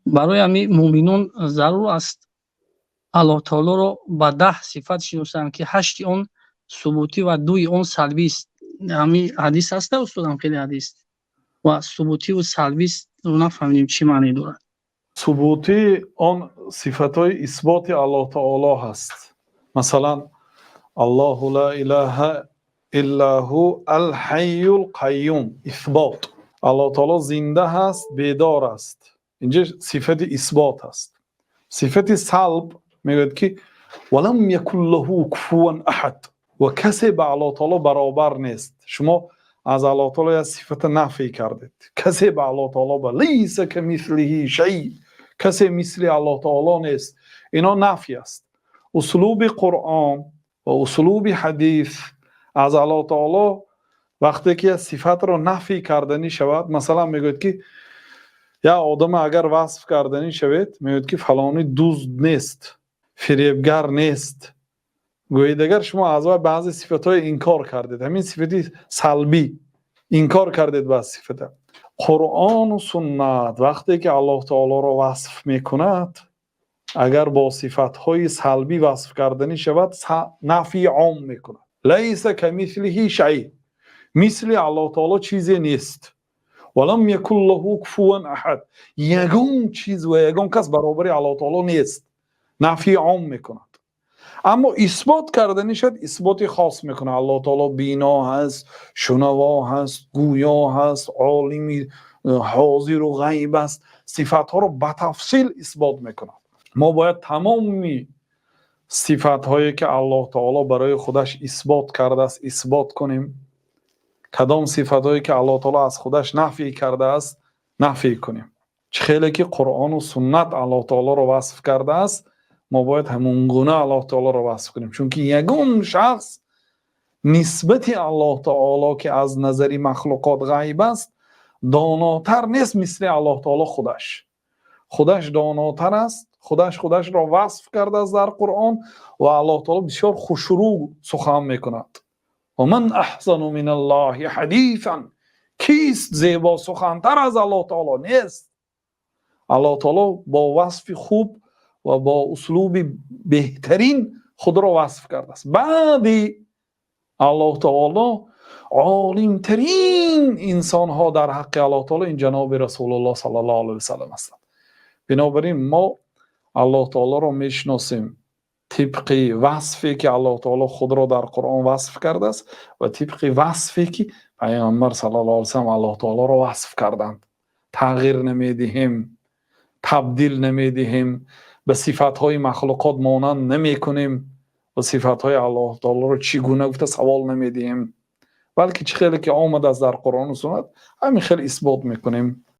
Барои ҳамин муъминон зарур аст Аллоҳ таолоро ба 10 сифат шиносанд, ки ҳашти он субутӣ ва дуи он салбист. Ҳамин ҳадис ҳаста, устодам, хеле ҳадис ва субутиву салбист нафаҳмидем, чӣ маъне дорад. Субутӣ он сифатҳои исботи Аллоҳ таоло ҳаст. Масалан, Аллоҳу ла илаҳа илла ҳу ал ҳайюл қайюм, исбот. Аллоҳ таоло зинда ҳаст, бедор аст. Инҷа сифати исбот аст. Сифати салб мегӯяд, ки валам якун лаҳу куфуван аҳад, ва касе ба Аллоҳ таоло баробар нест. Шумо аз Аллоҳ таоло як сифата нафй кардед. Касе ба Аллоҳ таоло лайса камислиҳи шай, касе мисли Аллоҳ таоло нест. Ино нафй аст. Услуби Қуръон ва услуби ҳадис аз Аллоҳ таоло вақте ки як сифатро нафй карданӣ шавад, масалан, мегӯяд, ки як одама агар васф карданӣ шавед, мегӯяд, ки фалонӣ дузд нест, фиребгар нест. Гӯед, агар шумо аз вай баъзе сифатҳое инкор кардед, ҳамин сифати салбӣ инкор кардед ба сифата. Қуръону суннат вақте ки Аллоҳ таолоро васф мекунад, агар бо сифатҳои салбӣ васф карданӣ шавад, нафйи ом мекунад: лайса камислиҳи шай, мисли Аллоҳ таоло чизе нест, валам якун лаҳу куфуван аҳад, ягон чиз ва ягон кас баробари Аллоҳ таоло нест. Нафйи ом мекунад. Аммо исбот карданӣ шавад, исботи хос мекунад. Аллоҳ таоло бино ҳаст, шунаво ҳаст, гӯё ҳаст, олими ҳозиру ғайб аст. Сифатҳоро ба тафсил исбот мекунад. Мо бояд тамоми сифатҳое, ки Аллоҳ таоло барои худаш исбот кардааст, исбот кунем. Кадом сифатҳое, ки Аллоҳ таоло аз худаш нафй кардааст, нафй кунем. Чӣ хеле ки Қуръону суннат Аллоҳ таолоро васф кардааст, мо бояд ҳамон гуна Аллоҳ таолоро васф кунем, чунки ягон шахс нисбати Аллоҳ таоло, ки аз назари махлуқот ғайб аст, донотар нест мисли Аллоҳ таоло худаш. Худаш донотар аст. Худаш худашро васф кардааст дар Қуръон, ва Аллоҳ таоло бисёр хушрӯ сухан мекунад. Ва ман аҳсану миналлоҳи ҳадисан, кист зебо сухантар аз Аллоҳ таоло? Нест. Аллоҳ таоло бо васфи хуб ва бо услуби беҳтарин худро васф кардааст. Баъди Аллоҳ таоло олимтарин инсонҳо дар ҳаққи Аллоҳ таоло ин ҷаноби Расулуллоҳ саллаллоҳу алайҳи васаллам ҳастанд. Бинобар ин мо Аллоҳ таолоро мешиносем тибқи васфе, ки Аллоҳ таоло худро дар Қуръон васф кардааст, ва тибқи васфе, ки Пайғамбар саллаллоҳу алайҳи васаллам Аллоҳ таолоро васф карданд. Тағйир намедиҳем, табдил намедиҳем, ба сифатҳои махлуқот монанд намекунем ва сифатҳои Аллоҳ таолоро чӣ гуна гуфта савол намедиҳем, балки чӣ хеле ки омадааст дар Қуръону суннат, ҳамин хел исбот мекунем.